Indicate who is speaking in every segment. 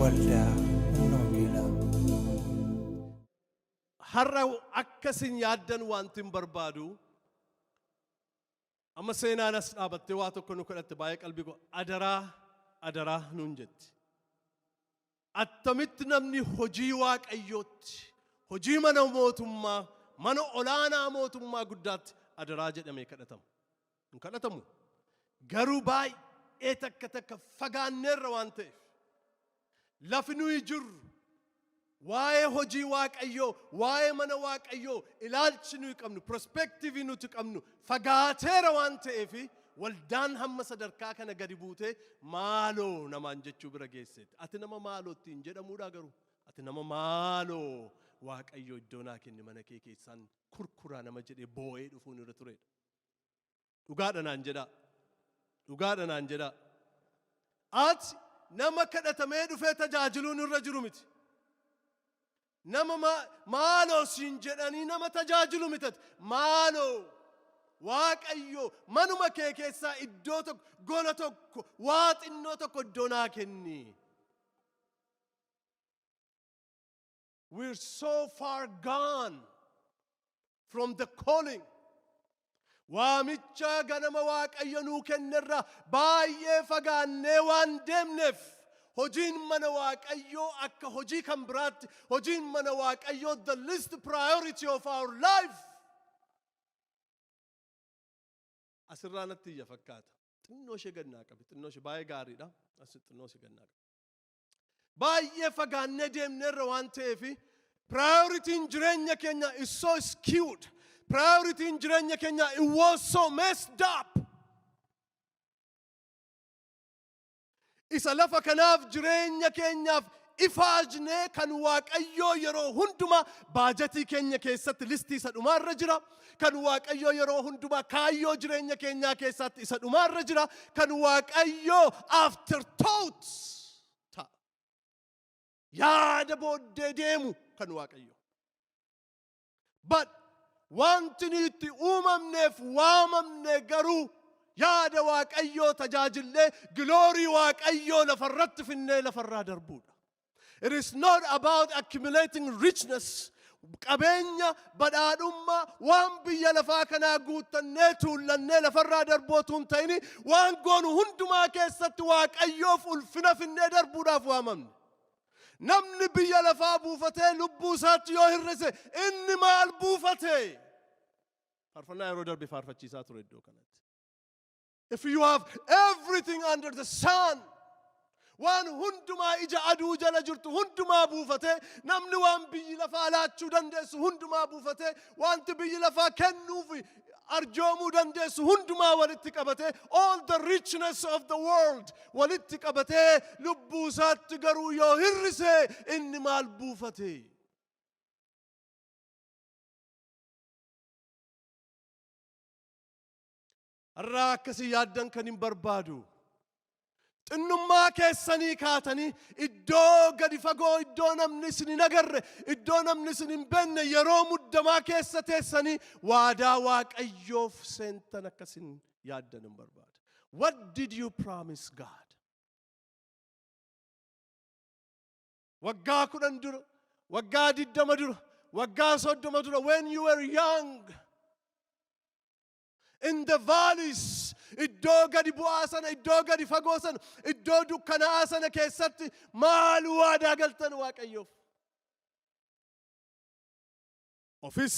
Speaker 1: Waldaa Humna Wangeelaa.
Speaker 2: Har'a akka isin yaaddan wanti hin barbaadu, amma seenaan as dhaabattee waa tokko nu kadhatte, baay'ee qalbii koo adaraa adaraa nuun jetti. Attamitti namni hojii Waaqayyootti, hojii mana mootummaa, mana olaanaa mootummaa guddaatti adaraa jedhamee kadhatama? Hin kadhatamu. Garuu baay'ee takka takka fagaanneerra waan ta'eef, lafi nuyi jirru waa'ee hojii Waaqayyoo, waa'ee mana Waaqayyoo ilaalchi nuyi qabnu, perspective nuti qabnu fagaateera waan ta'eef, waldaan hamma sadarkaa kana gadi buutee maaloo namaan jechuu bira geesseetti. Ati nama maaloo ittiin jedhamuudha garuu? Ati nama maaloo Waaqayyoo iddoo naa kenni, mana kee keessaan kurkuraa nama jedhee boo'ee dhufuun irra turedha. Dhugaadha naan jedhaa. Dhugaadha naan jedhaa. Ati nama kadhatamee dhufee tajaajiluun irra jiru miti. Nama maaloo siin jedhanii nama tajaajilu miti ati. Maaloo Waaqayyo manuma kee keessaa iddoo tokko, gola tokko, waa xinnoo tokko iddoo naa kenni. We're so far gone from the calling. Waamicha ganama Waaqayyo nuu kennerra baay'ee fagaannee waan deemneef, hojiin mana Waaqayyoo akka hojii kan biraatti, hojiin mana Waaqayyoo the least priority of our life. Asirraa natti iyya fakkaata. Xinnoo ishee gannaa qabi. Xinnoo ishee baay'ee gaariidha. As xinnoo ishee gannaa qabi. Baay'ee fagaannee deemneerra waan ta'eef, priorityn jireenya keenya is so skewed. Priorityn jireenya keenya, it was so messed up. Isa lafa kanaaf jireenya keenyaaf ifaajnee, kan Waaqayyoo yeroo hundumaa baajatii keenya keessatti listii isa dhumaarra jira. Kan Waaqayyoo yeroo hundumaa kaayyoo jireenya keenyaa keessatti isa dhumaarra jira. Kan Waaqayyoo afterthoughts ta'a. Yaada booddee deemu kan Waaqayyoo. But wanti nuyi itti uumamneef waamamne garuu yaada Waaqayyoo tajaajillee, glory Waaqayyoo lafarratti finnee lafarraa darbuudha. It is not about accumulating richness. Qabeenya, badhaadhummaa waan biyya lafaa kanaa guuttannee tuullannee lafarraa darbuu otoo hin ta'in, waan goonu hundumaa keessatti Waaqayyoof ulfina finnee darbuudhaaf waamamne. Namni biyya lafaa buufatee lubbuu isaatti yoo hir'ise, inni maal buufate? Faarfannaa yeroo darbe faarfachiisaa ture iddoo kanatti. If you have everything under the sun, waan hundumaa ija aduu jala jirtu hundumaa buufatee, namni waan biyyi lafaa laachuu dandeessu hundumaa buufatee, wanti biyyi lafaa kennuuf arjoomuu dandeessu hundumaa walitti qabatee, all the richness of the world walitti qabatee, lubbuu isaatti garuu yoo hir'ise, inni maal buufate? Har'aa akkasii yaaddan kan hin barbaadu. Xinnummaa keessanii kaatanii iddoo gadi fagoo, iddoo namni isin hin agarre, iddoo namni isin hin beekne, yeroo muddamaa keessa teessanii waadaa Waaqayyoof seentan akkasin yaaddan hin barbaada. What did you promise God? Waggaa 10 dura, waggaa 20 dura, waggaa 30 dura, when you were young, in the valleys, iddoo gadi bu'aa sana, iddoo gadi fagoo sana, iddoo dukkanaa'aa sana keessatti maal waadaa galtan Waaqayyoof? Ofis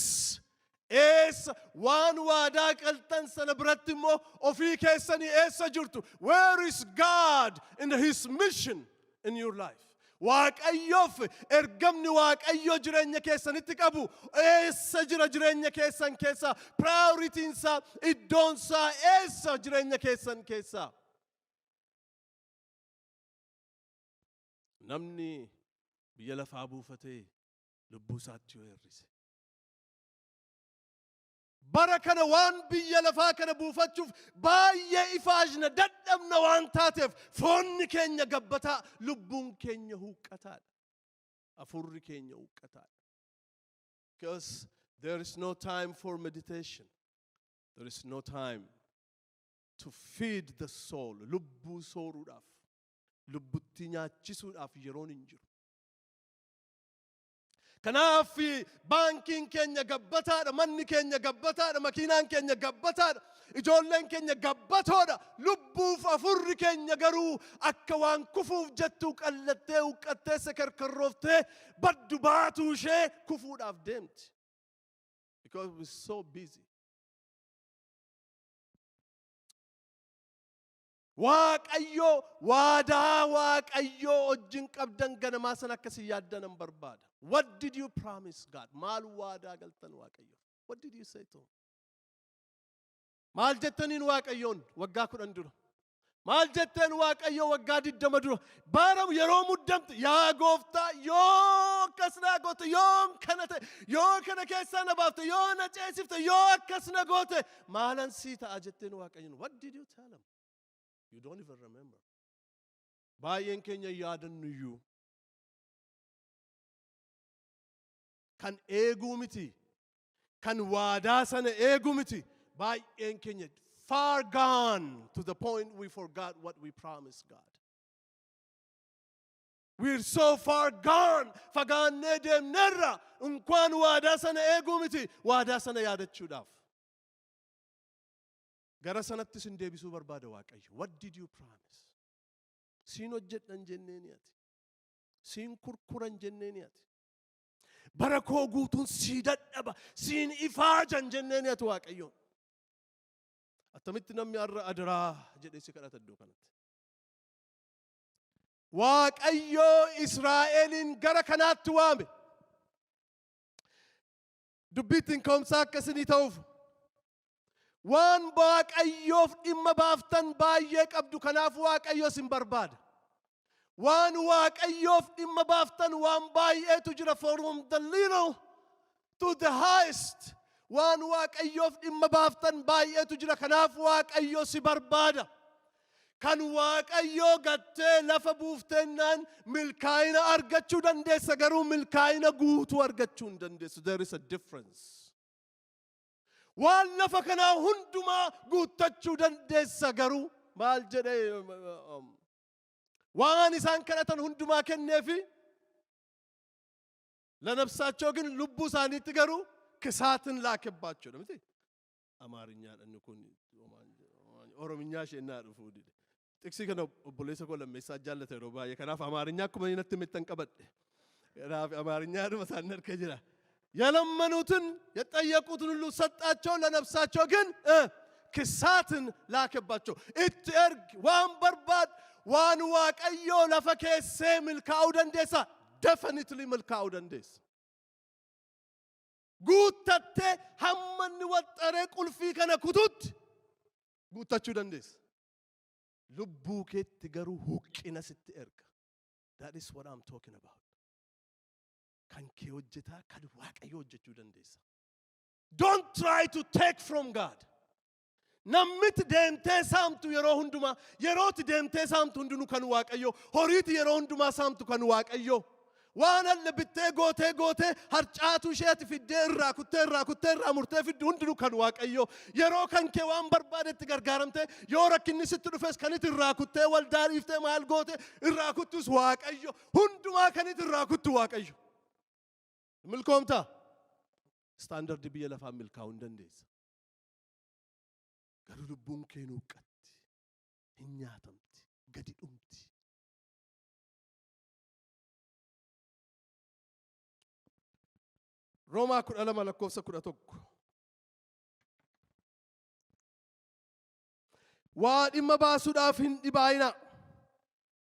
Speaker 2: eessa? Waan waadaa galtan sana biratti immoo ofii keessanii eessa jirtu? Where is God in his mission in your life? Waaqayyoof ergamni Waaqayyoo jireenya keessanitti qabu eessa jira jireenya keessan keessa? Priorityn isaa, iddoon isaa eessa jireenya keessan keessa? Namni biyya lafaa buufatee lubbuu isaatti yoo hir'ise. Bara kana waan biyya lafaa kana buufachuuf baay'ee ifaajna, dadhabna waan taateef, foonni keenya gabbataa, lubbuun keenya huuqqataadha. Afurri keenya huuqqataadha. Because there is no time for meditation. There is no time to feed the soul. Lubbuu sooruudhaaf. Lubbuttii nyaachisuudhaaf yeroon hin jiru. Kanaaf baankiin keenya gabbataadha, manni keenya gabbataadha, makiinaan keenya gabbataadha, ijoolleen keenya gabbatoodha. Lubbuuf afurri keenya garuu akka waan kufuuf jettuu qallattee, huqqattee, sekerkerrooftee baddu baatuu ishee kufuudhaaf deemti. Because we're so busy. Waaqayyo waadaa Waaqayyoo wajjin qabdan ganamaa sana akkasii yaaddanan barbaada. What did you promise God? Maal waadaa galtan Waaqayyo? What did you say to him? Maal jettaniin Waaqayyoon waggaa 10 dura? Maal jetteen Waaqayyo waggaa 20 dura? Bara yeroo muddamte, "Yaa gooftaa, yoo akkas na goote, yoo kana ta'e, yoo kana keessaa na baafte, yoo na ceesifte, yoo akkas na goote, maalan sii ta'a?" jetteen Waaqayyoon. What did you tell him? You don't even remember. Baay'een keenya yaadannuyyuu. Kan eeguu miti. Kan waadaa sana eeguu miti. Baay'een keenya far gone to the point we forgot what we promised God. We're so far gone. Fagaannee deemnerra. Unkwaan waadaa sana eeguu miti. Waadaa sana yaadachuudhaaf. Gara sanatti sin deebisuu barbaada Waaqayyo. What did you promise? Siin hojjedhan jenneeni ati. Siin kurkuran jenneeni ati. Bara koo guutuun sii dadhaba, siin ifaajan jenneeni ati Waaqayyoon. Attamitti namni har'a "Adaraa" jedhee si kadhata iddoo kanatti? Waaqayyoo Israa'eliin gara kanaatti waame. Dubbiittiin ka'umsaa akkasinii ta'uuf, waan Waaqayyoof dhimma baaftan baay'ee qabdu, kanaaf Waaqayyo isin barbaada. Waan Waaqayyoof dhimma baaftan waan baay'eetu jira, from the little to the highest. Waan Waaqayyoof dhimma baaftan baay'eetu jira, kanaaf Waaqayyo si barbaada. Kan Waaqayyoo gattee lafa buufteennaan milkaa'ina argachuu dandeessa, garuu milkaa'ina guutuu argachuu hin dandeessu. There is a difference. Waan lafa kanaa hundumaa guuttachuu dandeessa, garuu maal jedhee waan isaan kadhatan hundumaa kenneefi, ለነፍሳቸው ግን lubbuu isaaniitti garuu ክሳትን ላከባቸው miti. Amaariñaadha inni kun, Orominyaa isheen naa dhufuu dide. Xiqsii kana obboleessa koo lammeessaa jaallata yeroo baay'ee, kanaaf Amaarinyaa akkuma inni natti mittan qabadhe. Kanaaf Amaariñaadhuma isaan harka jira. የለመኑትን የጠየቁትን ሁሉ ሰጣቸው፣ ለነፍሳቸው ግን ክሳትን ላከባቸው። Itti ergi waan barbaad, waan Waaqayyoo lafa keessee milkaa'uu dandeessa. Definitely milkaa'uu dandeessa. Guuttattee hamma inni waxxaree qulfii kana kututti guuttachuu dandeessa. Lubbuu keetti garuu huqqina sitti erga. That is what I'm talking about. Kan kee hojjetaa, kan Waaqayyo hojjechuu dandeessa. Don't try to take from God. Nammitti deemtee saamtu yeroo hundumaa, yerootti deemtee saamtu hundinuu kan Waaqayyo, horiiti yeroo hundumaa saamtu kan Waaqayyo. Waan alle bittee gootee gootee harcaatu isheeti fiddee irraa kuttee irraa kuttee irraa murtee fiddu hundinuu kan Waaqayyo. Yeroo kan kee waan barbaadetti gargaaramtee, yoo rakkinni sitti dhufes kan itti irraa kuttee waldaa dhiiftee maal goote irraa kuttus Waaqayyo. Hundumaa kan itti irraa kuttu Waaqayyo. Milkoomtaa? Standard biyya lafaa milkaa'uu hin dandeessa. Garuu lubbuun kee nuuqqatti, hin nyaatamti, gadi dhumti. Roomaa 12 lakkoofsa 11. Waa dhimma baasuudhaaf hin dhibaayinaa.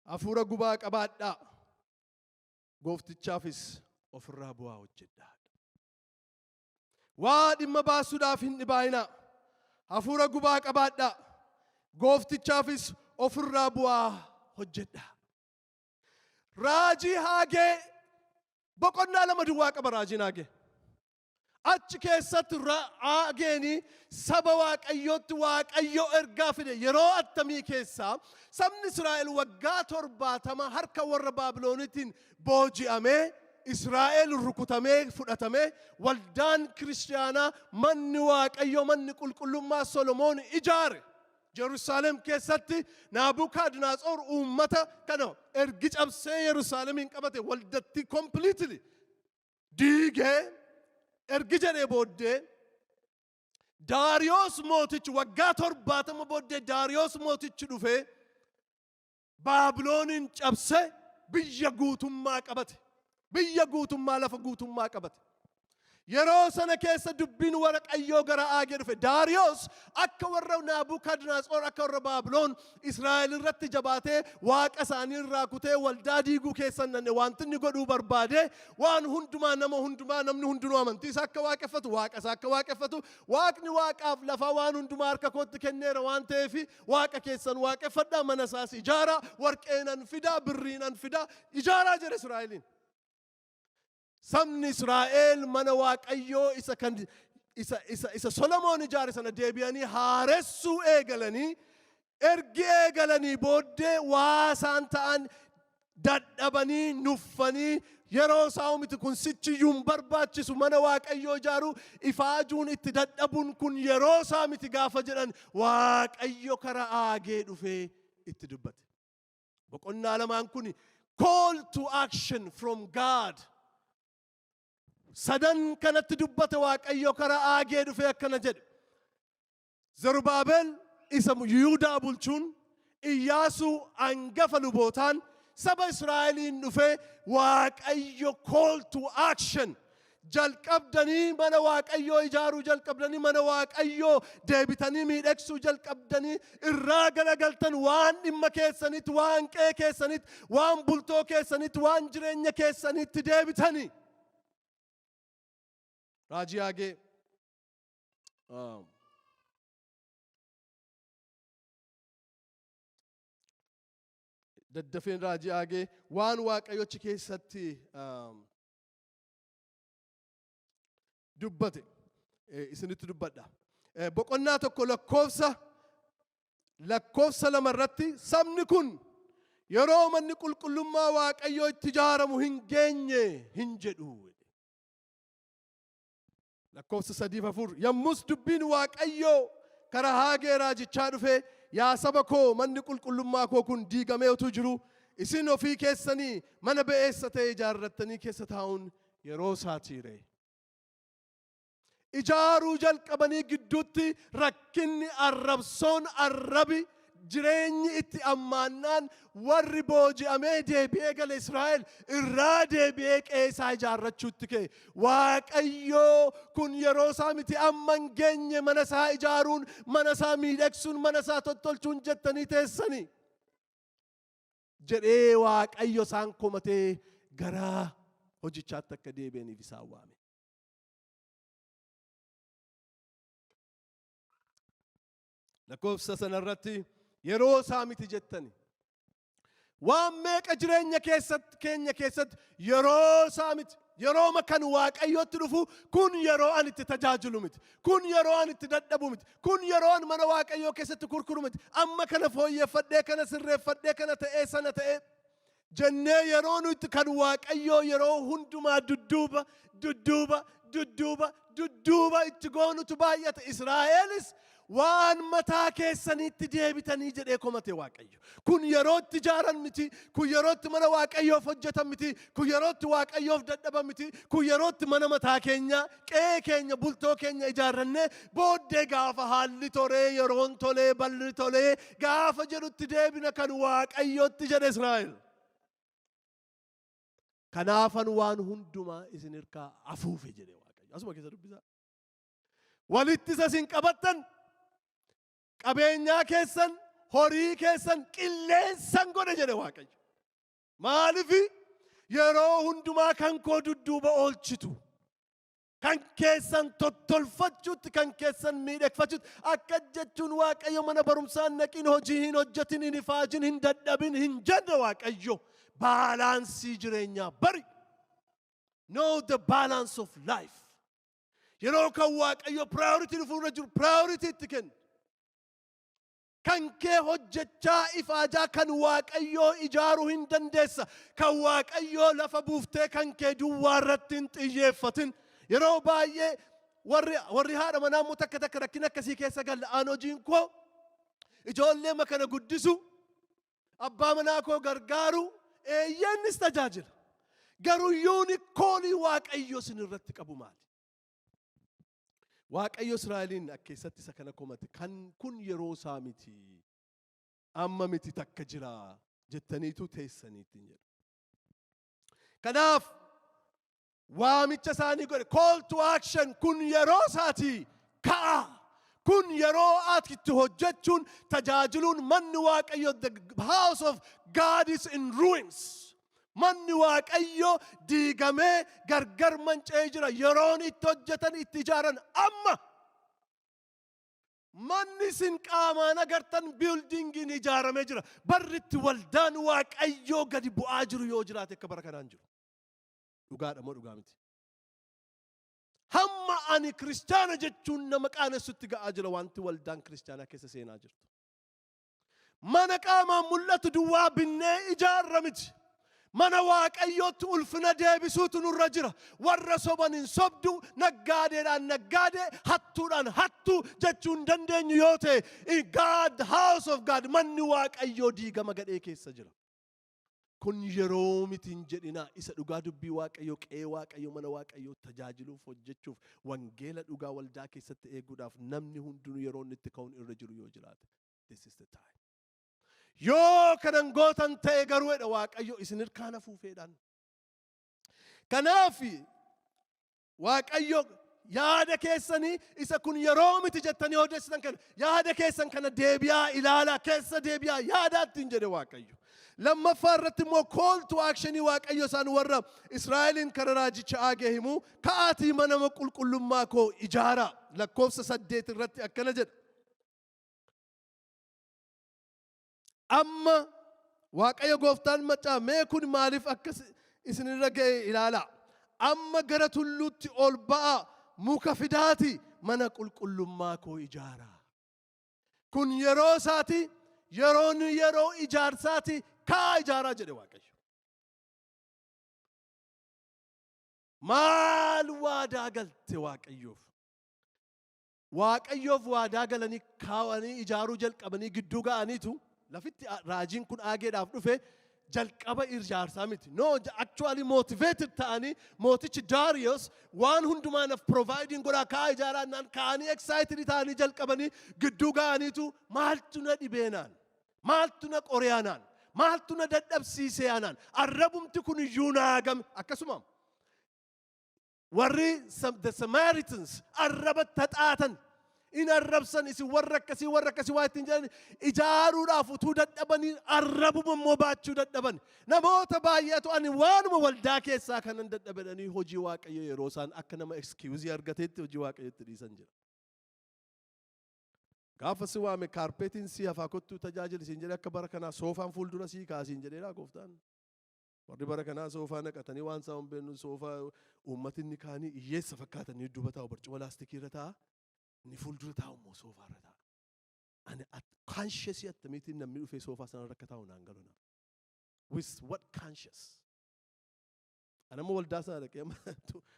Speaker 2: Hafuura gubaa qabaadhaa. Gooftichaafis ofirraa bu'aa hojjedhaa. Waa dhimma baasuudhaaf hin dhibaayinaa. Hafuura gubaa qabaadhaa. Gooftichaafis ofirraa bu'aa hojjedhaa. Raajii Haagee boqonnaa 2 duwwaa qaba raajiin Haagee. Achi keessatti Haageeni saba Waaqayyootti Waaqayyo ergaa fide. Yeroo attamii keessaa sabni Israa'el waggaa 70 harka warra Baabiloonitiin booji'amee, Israa'el rukutamee fudhatamee, waldaan kiristaanaa, manni Waaqayyoo, manni qulqullummaa Solomoon ijaare. Yerusaalem keessatti Naabukadnaatsor uummata kana ergi cabsee Yerusaalemiin qabate, waldatti completely diigee ergi jedhee booddee, Daariyoos mootichi waggaa 70 booddee Daariyoos mootichi dhufee Baabiloonin cabse, biyya guutummaa qabate. Biyya guutummaa, lafa guutummaa qabate. Yeroo sana keessa dubbiin Waaqayyoo gara Aagee dhufe. Daariyoos akka warra Naabukadnaatsor, akka warra Baabiloon Israa'el irratti jabaatee waaqa isaanii irraa kutee waldaa diiguu keessan nanne. Wanti inni godhuu barbaade waan hundumaa, nama hundumaa, namni hundinuu amantii isaa akka waaqeffatu, waaqa isaa akka waaqeffatu, waaqni waaqaaf lafaa waan hundumaa harka kootti kenneera waan ta'eef, waaqa keessan waaqeffadhaa, mana isaas ijaaraa, warqeenan fidaa, birriinan fidaa, ijaaraa jedhe Israa'eliin. Sabni Israa'el mana Waaqayyoo isa kan isa Solomoon ijaare sana deebi'anii haaressuu eegalanii, ergi eegalanii booddee waa isaan ta'an dadhabanii, nuffanii, yeroo isaa miti kun, sichiyyuu hin barbaachisu mana Waaqayyoo ijaaruu, ifaajuun itti dadhabuun kun yeroo isaa miti gaafa jedhan, Waaqayyo karaa Aagee dhufee itti dubbate. Boqonnaa lamaan kun call to action from God. Sadan kanatti dubbate Waaqayyo karaa Aagee dhufee akkana jedhe. Zerubaabel isa Yihudaa bulchuun, Iyyaasuu hangafa lubootaan, saba Israa'eliin dhufee Waaqayyo call to action. Jalqabdanii mana Waaqayyoo ijaaruu jalqabdanii, mana Waaqayyoo deebitanii miidhagsuu jalqabdanii, irraa galagaltan, waan dhimma keessanitti, waan qe'ee keessanitti, waan bultoo keessanitti, waan jireenya keessanitti deebitanii. Raajii Haagee. Daddafeen raajii Haagee waan Waaqayyochi keessatti dubbate isinitti dubbadha. Boqonnaa 1 lakkoofsa 2 irratti, sabni kun yeroo manni qulqullummaa Waaqayyoo itti ijaaramu hin geenye hin jedhu. Lakkoofsa 3 4, yommus dubbiin Waaqayyoo karaa Haagee raajichaa dhufe, "Yaa saba koo, manni qulqullummaa koo kun diigamee utuu jiru, isin ofii keessanii mana ba'eessa ta'e ijaarrattanii keessa taa'uun yeroo isaatiire?" Ijaaruu jalqabanii gidduutti rakkinni, arrabsoon, arrabi jireenyi itti ammaannaan, warri booji'amee deebi'ee gale Israa'el irraa deebi'ee qe'ee isaa ijaarrachuutti ka'e. Waaqayyoo kun yeroo isaa miti, amma hin geenye mana isaa ijaaruun, mana isaa miidhagsuun, mana isaa tottolchuun jettanii teessanii jedhee Waaqayyo isaan komatee gara hojichaatti akka deebi'aniif isaan waame. Lakkoofsa sanarratti yeroo isaa miti jettani. Waan meeqa jireenya keessatti keenya keessatti yeroo isaa miti. Yeroo kan Waaqayyotti dhufu, kun yeroo ani itti tajaajilu miti. Kun yeroo ani itti dadhabu miti. Kun yeroo ani mana Waaqayyoo keessatti kurkuru miti. Amma kana fooyyeffadhee, kana sirreeffadhee, kana ta'ee, sana ta'ee jennee, yeroo nuti kan Waaqayyoo yeroo hundumaa dudduuba dudduuba dudduuba dudduuba itti goonutu baay'ata. Israa'elis waan mataa keessaniitti deebitanii jedhee komate Waaqayyo. Kun yeroo itti ijaaran miti, kun yeroo itti mana Waaqayyoof hojjetan miti, kun yeroo itti Waaqayyoof dadhaban miti, kun yeroo itti mana mataa keenya, qe'ee keenya, bultoo keenya ijaarrannee booddee gaafa haalli tolee, yeroon tolee, balli tolee gaafa jedhutti deebina kan Waaqayyootti jedhe Israa'el. Kanaafan waan hundumaa isin hirkaa afuufe jedhe Waaqayyo. Asuma keessa dubbisaa. Walitti isa isin qabattan, qabeenyaa keessan, horii keessan qilleensan godhe jedhe Waaqayyo. Maalifi? Yeroo hundumaa kan koo dudduuba oolchitu. Kan keessan tottolfachuutti, kan keessan miidhagfachuutti. Akka jechuun Waaqayyo mana barumsaa naqin, hojii hin hojjetin, hin ifaajin, hin dadhabin hin jedhe Waaqayyo. Balance jireenyaa bari. Know the balance of life. Yeroo kan Waaqayyo priority dhufuurra jiru priority itti kennu. Kan kee hojjechaa ifaajaa kan Waaqayyoo ijaaruu hin dandeessa. Kan Waaqayyoo lafa buuftee kan kee duwwaa irratti hin xiyyeeffatin. Yeroo baay'ee warri haadha manaa immoo takka takka rakkina akkasii keessa galla. Aan hojiin koo Ijoollee kana guddisu, abbaa manaa koo gargaaru, eeyyeennis tajaajila. Garuu unique callii Waaqayyo isin irratti qabu maali? Waaqayyo Israa'eliin keessatti isa kana komate. Kan kun yeroo isaa miti. Amma miti, takka jira jettaniitu teessaniitti jedhu. Kanaaf waamicha isaanii godhe, call to action. Kun yeroo isaati, ka'a. Kun yeroo ati itti hojjechuun, tajaajiluun, manni Waaqayyo, the house of God is in ruins. Manni Waaqayyo diigamee gargar manca'ee jira. Yeroon itti hojjetan, itti ijaaran amma. Manni isin qaamaan agartan, buildingiin ijaaramee jira. Barri itti waldaan Waaqayyoo gadi bu'aa jiru yoo jiraate akka bara kanaan jiru. Dhugaadha moo dhugaa miti? Hamma ani kiristaana jechuun nama qaanessutti ga'aa jira wanti waldaan kiristaanaa keessa seenaa jirtu. Mana qaamaan mul'atu duwwaa binnee ijaarra miti. Mana Waaqayyootti ulfina deebisuutu nurra jira. Warra soban hin sobdu, naggaadeedhaan naggaadee, hattuudhaan hattuu jechuu hin dandeenyu yoo ta'e, God, house of God, manni Waaqayyoo diigama gadhee keessa jira. Kun yeroo miti hin jedhinaa. Isa dhugaa dubbii Waaqayyoo, qe'ee Waaqayyoo, mana Waaqayyoo tajaajiluuf, hojjechuuf, wangeela dhugaa waldaa keessatti eeguudhaaf namni hundinuu yeroo inni itti ka'uun irra jiru yoo jiraate, this is the time. Yoo kanan gootan ta'e garuu, jedha Waaqayyo, isin hirkaan hafuufeedhaan. Kanaaf Waaqayyo yaada keessanii isa kun yeroo miti jettanii odeessitan kana, yaada keessan kana deebi'aa ilaalaa, keessa deebi'aa yaadaattiin jedhe Waaqayyo. Lammaffaa irratti immoo call to actionii Waaqayyo isaan warra Israa'eliin kara raajicha Aagee himu, ka'aatii mana qulqullummaa koo ijaaraa, lakkoofsa 8 irratti akkana jedha. Amma Waaqayyo gooftaan maccaa mee kun maaliif akkas isinirra ga'e ilaalaa. Amma gara tulluutti ol ba'aa, muka fidaati mana qulqullummaa koo ijaaraa. Kun yeroo isaati, yeroon yeroo ijaarsaati, ka'aa ijaaraa jedhe Waaqayyo. Maal waadaa galte Waaqayyoof? Waaqayyoof waadaa galanii kaawanii ijaaruu jalqabanii gidduu ga'aniitu lafitti raajiin kun Aageedhaaf dhufe jalqaba ijaarsaa miti. No, actually motivated ta'anii, mootichi Darius waan hundumaa naaf providing godhaa, ka'aa ijaaraa naan, ka'anii excited ta'anii jalqabanii gidduu ga'aniitu maaltu na dhibeenaan, maaltu na qoreanaan, maaltu na dadhabsiisee anaan, arrabumti kun iyyuu naa game. Akkasuma warri the Samaritans arraba taxaatan in arrabsan, isin warra akkasii, warra akkasii waa ittiin jedhan. Ijaaruudhaaf utuu dadhabanii arrabuma immoo baachuu dadhaban. Namoota baay'eetu ani waanuma waldaa keessaa kanan dadhabanii hojii Waaqayyo yeroo isaan akka nama excuse argateetti hojii Waaqayyotti dhiisan jira. Gaafa si waame carpetiin si hafaa, kottuu tajaajili siin jedhee, akka bara kanaa soofaan fuuldura sii kaasiin jedheedha gooftaan. Warri bara kanaa soofaa naqatanii waan isaa hin beeknu, soofaa uummatinni kaanii hiyyeessa fakkaatanii duuba taa'u, barcuma laastikii irra taa'a. Inni fuuldura taa'u immoo soofaa irra taa'a. Ani conscious attamiitiin namni dhufee soofaa sana irra akka taa'u naan galu nama. With what conscious? Ani amma waldaa sana dhaqee,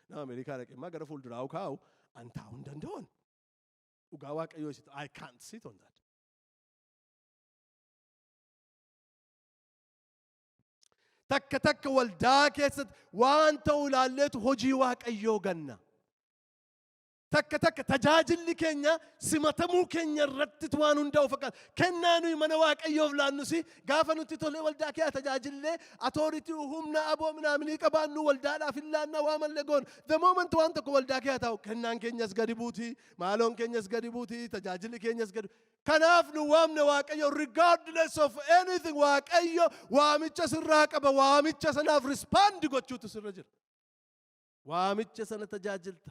Speaker 2: nama Ameerikaa dhaqee amma gara fuulduraa kaa'u an taa'uu hin danda'u. Dhugaa Waaqayyoo isitti, I can't sit on that. Takka takka waldaa keessatti waan ta'u ilaalleetu hojii Waaqayyoo ganna. Takka takka tajaajilli keenya simatamuu keenya irratti waan hundaa'u fakkaata. Kennaa nuyi mana Waaqayyoof laannus gaafa nutti tolee waldaa kee tajaajillee authority, humna, aboo minaaminii qabaannu waldaadhaaf hin laannaa, waa mallee goona. The moment waan tokko waldaa kee taa'u, kennaan keenyas gadi buuti, maaloon keenyas gadi buuti, tajaajilli keenyas gadi. Kanaaf nu waamne Waaqayyo, regardless of anything, Waaqayyo waamicha sirraa qaba, waamicha sanaaf respond gochuutu sirra jira. Waamicha sana tajaajilta.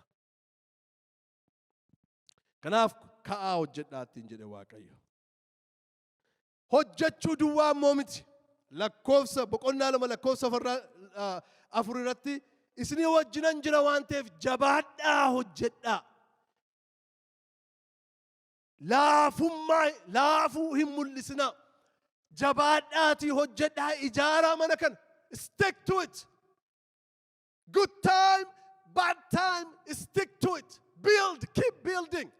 Speaker 2: Kanaaf ka'aa hojjedhaa ittiin jedhe Waaqayyo. Hojjechuu duwwaa immoo miti. Lakkoofsa boqonnaa 2 lakkoofsa 4 irratti isinii wajjinan jira waan ta'eef jabaadhaa hojjedhaa. Laafummaa laafuu hin mul'isinaa. Jabaadhaatii hojjedhaa, ijaaraa mana kana. Stick to it. Good time, bad time, stick to it. Build, keep building.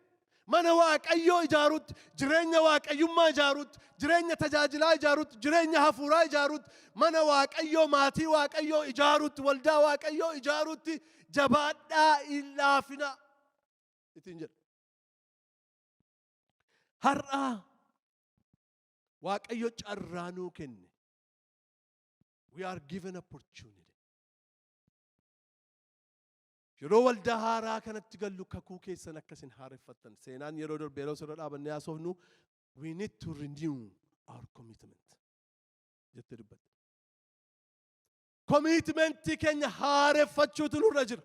Speaker 2: Mana Waaqayyoo ijaaruutti, jireenya waaqayyummaa ijaaruutti, jireenya tajaajilaa ijaaruutti, jireenya hafuuraa ijaaruutti, mana Waaqayyoo, maatii Waaqayyoo ijaaruutti, waldaa Waaqayyoo ijaaruutti jabaadhaa, hin laafinaa ittiin jedha. Har'aa Waaqayyo carraa nuu kenne. We are given opportunity. Yeroo waldaa haaraa kanatti gallu kakuu keessan akkasin haareffattan. Seenaan yeroo darbe yeroo sirra dhaabannee haasofnu, "We need to renew our commitment," jettee dubbatte. Commitmentii keenya haareffachuutu nurra jira.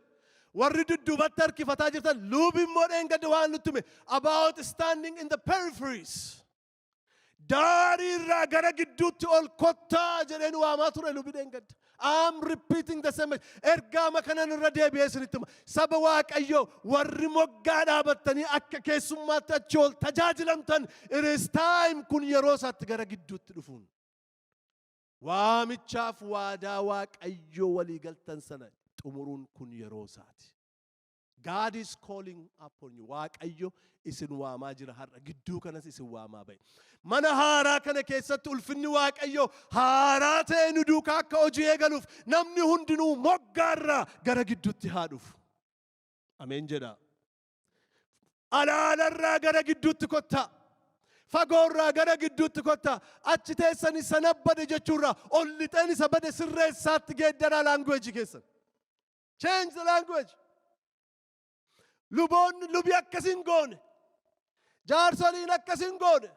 Speaker 2: Warri dudduubatti harkifataa jirtan, lubi immoo dheengadde waan nutti hime about standing in the peripheries. Daarii irraa gara gidduutti ol kottaa jedheen waamaa ture lubi dheengadde. I'm repeating the same. Ergaama kanan irra deebi'ee isinitti hima. Saba Waaqayyoo, warri moggaa dhaabattanii akka keessummaatti achi ol tajaajilamtan, it is time, kun yeroo isaatti gara gidduutti dhufuun. Waamichaaf waadaa Waaqayyoo walii galtan sana xumuruun kun yeroo isaati. God is calling upon you. Waaqayyo isin waamaa jira har'a. Gidduu kanas isin waamaa ba'e. Mana haaraa kana keessatti ulfinni Waaqayyo haaraa ta'e nu duukaa akka hojii eegaluuf namni hundinuu moggaarraa gara gidduutti haa dhufu. Ameen jedha. Alaalarraa gara gidduutti kottaa. Fagoorraa gara gidduutti kottaa. Achi teessanii sana bade jechuurraa ol lixeen isa bade sirreessaatti geeddaraa language keessan. Change the language. Luboonni, lubi akkasin goone. Jaarsoliin akkasin goone.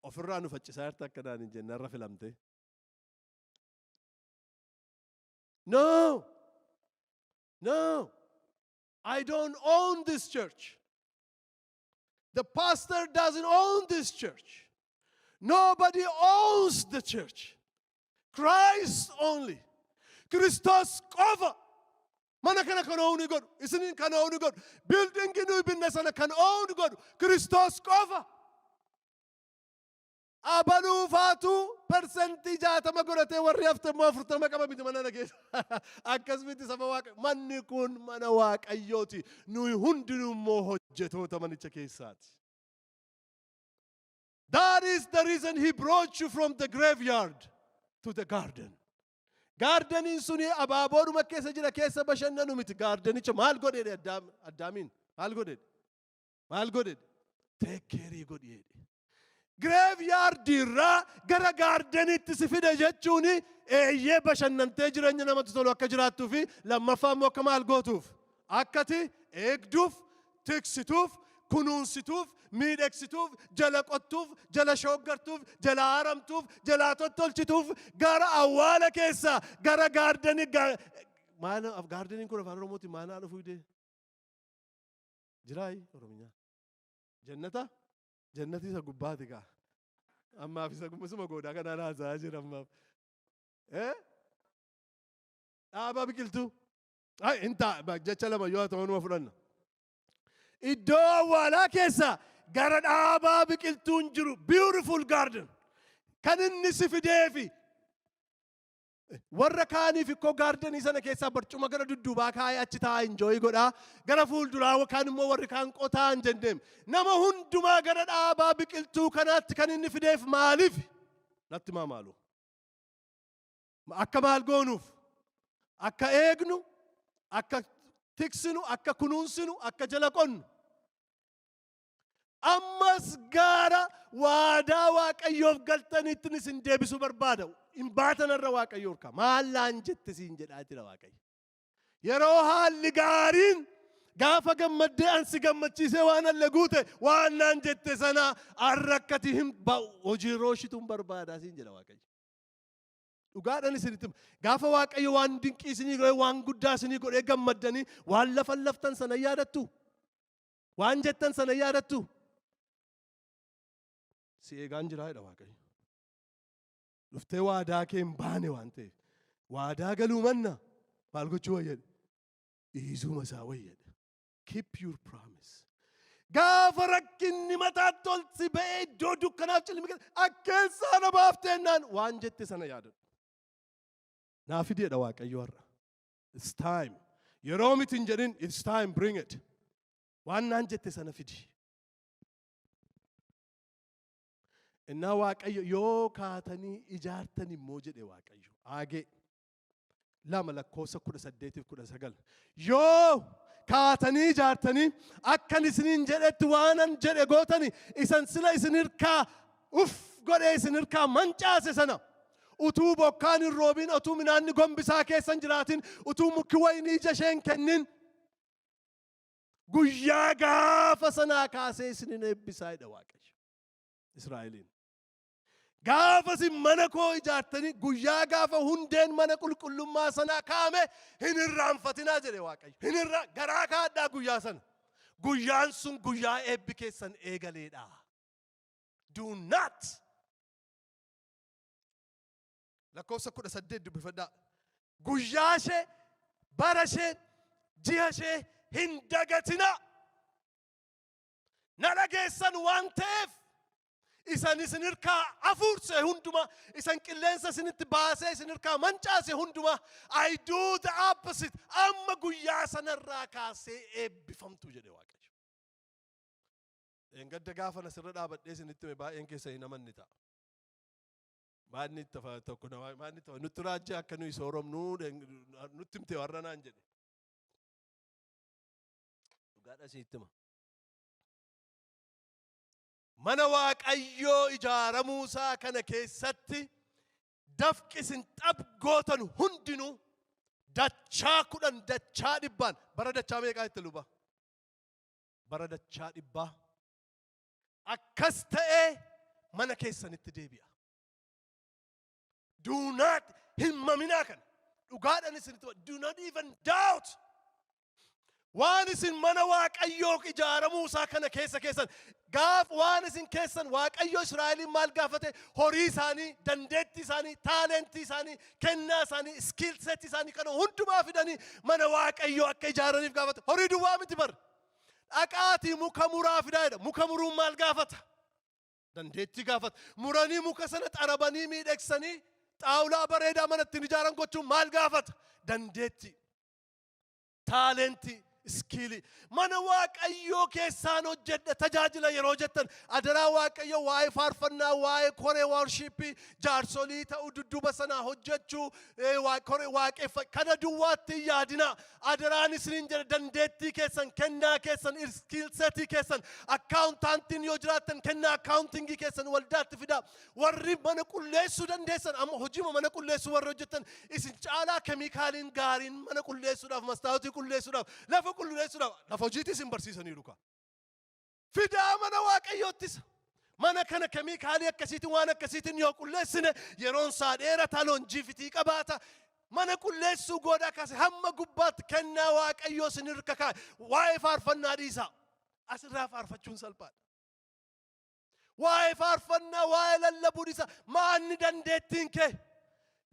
Speaker 2: Ofirraa nu faccisaa jirta akka naan hin jenne irra filamte. No. No. I don't own this church. The pastor doesn't own this church. Nobody owns the church. Christ only. Christos qofa. Mana kana kan own godhu, isiniin kan own godhu, buildingii nuyi binne sana kan own godhu, Kiristoos qofa. Abaluufaatu 60% godhatee warri hafte immoo 40 qaba miti mana na keessa. Akkas miti, saba Waaqa. Manni kun mana Waaqayyooti. Nuyi hundinuu immoo hojjetoota manicha keessaati. That is the reason he brought you from the graveyard to the garden. Gardeniin suni abaaboodhuma keessa jira, keessa bashannanu miti. Gardenicha maal godheedhe Addaamiin? Maal godheedhe? Maal godheedhe? Take care godheedhe. Graveyard irraa gara gardeniitti si fide jechuun eeyyee bashannantee jireenya namatti tolu akka jiraattuu fi lammaffaa immoo akka maal gootuuf? Akkati eegduuf, tiksituuf, kunuunsituuf, miidhagsituuf, jala qottuuf, jala shooggartuuf, jala haramtuuf, jala tottolchituuf, gara awwaala keessa gara gardenii. Maal gardeniin kun afaan Oromootiin maal naa dhufuu dee? Jiraayi Oromiyaa? Jannata? Jannati isa gubbaati gaa. Ammaaf isa gubbisuma goodaa kanaan haasa'aa jira ammaaf. Eh? Dhaabaa biqiltuu. Ay, hin ta'a, jecha lama yoo ta'u numa fudhanna. Iddoo awwaalaa keessa gara dhaabaa biqiltuun jiru, beautiful garden, kan inni si fideefi warra kaaniif ikkoo gardenii sana keessaa barcuma gara dudduubaa kaa'ee achi taa'aa enjoy godhaa, gara fuulduraa kaan immoo warri kaan qotaa hin jenneem. Nama hundumaa gara dhaabaa biqiltuu kanaatti kan inni fideef maaliif? Natti maa maalu? Akka maal goonuuf? Akka eegnu, akka tiksinu, akka kunuunsinu, akka jala qonnu. Ammas gaara waadaa Waaqayyoof galtanitti isin deebisuu barbaada. Hin baatanarra Waaqayyo harkaa. Maallaan jette siin jedhaa jira Waaqayyo. Yeroo haalli gaariin gaafa gammaddee ansi gammachiisee waan alle guute waan naan jette sana arra akkati hin ba'u hojii rooshituun barbaadaa siin jedha Waaqayyo. Dhugaadhaan isinitti hima. Gaafa Waaqayyo waan dinqii isinii godhee, waan guddaa isinii godhee gammaddanii waan lafa laftan sana yaadattu. Waan jettan sana yaadattu. Si eegaan jiraa jedha Waaqayyo. Dhuftee waadaa kee hin baane waan ta'eef. Waadaa galuu manna maal gochuu wayyadhe? Dhiisuma isaa wayyadhe. Keep your promise. Gaafa rakkinni mataatti ol si ba'ee iddoo dukkanaaf cilmi akkeessaa na baafteennaan waan jette sana yaadadhu. Naa fideedha Waaqayyo har'a. It's time. Yeroo miti hin jedhin, it's time, bring it. Waan naan jette sana fidi. Innaa Waaqayyo yoo kaatanii ijaartan immoo jedhe Waaqayyo. Aagee 2 lakkoofsa 18-19. Yoo kaatanii ijaartanii akkan isiniin jedhetti waanan jedhe gootani, isan sila isin hirkaa uf godhee isin hirkaa mancaase sana, utuu bokkaan hin roobin, utuu midhaanni gombisaa keessa hin jiraatin, utuu muki wayinii ija ishee hin kennin, guyyaa gaafa sanaa kaasee isinin eebbisaa jedha Waaqayyo. Israa'eliin. Gaafa isin mana koo ijaartanii, guyyaa gaafa hundeen mana qulqullummaa sanaa kaa'ame hin irraanfatinaa jedhe Waaqayyo. Hin irraa garaa kaadhaa guyyaa sana. Guyyaan sun guyyaa eebbi keessan eegaleedha. Do not. Lakkoofsa 18 dubbifadhaa. Guyyaa ishee, bara ishee, ji'a ishee hin dagatinaa. Na dhageessan waan ta'eef, isan isin hirkaa afuurse hundumaa, isan qilleensa isinitti baasee isin hirkaa mancaase hundumaa, I do the opposite. Amma guyyaa sanarraa kaasee eebbifamtu jedhe Waaqayyo. Eengadda gaafa asirra dhaabadhee isinitti hime baay'een keessa hin amanne ta'a. Maanni tafa tokko nama maanni tafa nutti raajjee akka nuyi sooromnu nutti himte warra naan jedhe. Dhugaadha isinitti hima. Mana Waaqayyoo ijaaramuusaa kana keessatti dafqi isin xab gootan hundinuu dachaa 10, dachaa dhibbaan, bara dachaa meeqaa itti luba? Bara dachaa dhibbaa. Akkas ta'ee mana keessanitti deebi'a. Do not, hin maminaa kana. Dhugaadhaan isinitti, do not even doubt. Waan isin mana Waaqayyoo ijaaramuu isaa kana keessa keessan gaaf waan isin keessan, Waaqayyo Israa'eliin maal gaafate? Horii isaanii, dandeettii isaanii, taalentii isaanii, kennaa isaanii, skill set isaanii kana hundumaa fidanii mana Waaqayyoo akka ijaaraniif gaafate. Horii duwwaa miti bar. Dhaqaatii muka muraa fidaa jedha. Muka muruun maal gaafata? Dandeettii gaafata. Muranii muka sana xarabanii miidhagsanii xaawulaa bareedaa mana ittiin ijaaran gochuun maal gaafata? Dandeettii. Taalentii, skill. Mana Waaqayyoo keessaan hojjedha, tajaajila yeroo jettan, adaraa Waaqayyoo, waa'ee faarfannaa, waa'ee koree worship, jaarsolii ta'uu, dudduuba sanaa hojjechuu, koree waaqeffa kana duwwaatti hin yaadinaa. Adaraan isiniin jedha, dandeettii keessan, kennaa keessan, skill setii keessan, accountantiin yoo jiraattan kennaa accountingii keessan waldaatti fidaa. Warri mana qulleessuu dandeessan, amma hojii mana qulleessuu warri hojjettan, isin caalaa keemikaaliin gaariin mana qulleessuudhaaf, mastaawotii qulleessuudhaaf, lafa qulleessuudhaaf, lafa hojiitti isin barsiisaniiru kaa. Fidaa mana Waaqayyoottis. Mana kana keemikaalii akkasiitiin, waan akkasiitiin yoo qulleessine yeroon isaa dheerataa, longevity qabaata. Mana qulleessuu goodaa kaase hamma gubbaatti kennaa Waaqayyoo isin hirka kaa'e. Waa'ee faarfannaa dhiisaa. Asirraa faarfachuun salphaadha. Waa'ee faarfannaa, waa'ee lallabuu dhiisaa. Maanni dandeettiin kee?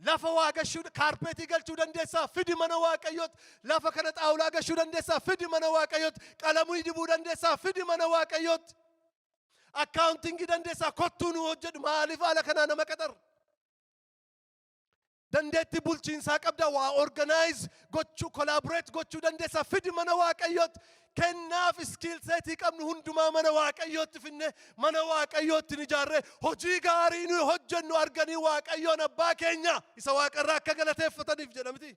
Speaker 2: Lafa waa gashuu, kaarpeetii galchuu dandeessaa, fidi mana Waaqayyootti. Lafa kana xaawulaa gashuu dandeessaa, fidi mana Waaqayyootti. Qalamuu dibuu dandeessaa, fidi mana Waaqayyootti. Accountingii dandeessaa, kottuu nu hojjedhu. Maaliif haala kanaa nama qaxarra? Dandeettii bulchiinsaa qabda, waa organize gochuu, collaborate gochuu dandeessaa, fidi mana Waaqayyootti. Kennaaf skill setii qabnu hundumaa mana Waaqayyootti finne, mana Waaqayyootti ni ijaarre, hojii gaarii nuyi hojjennu arganii Waaqayyoon abbaa keenya isa waaqarraa akka galateeffataniif jedhamti.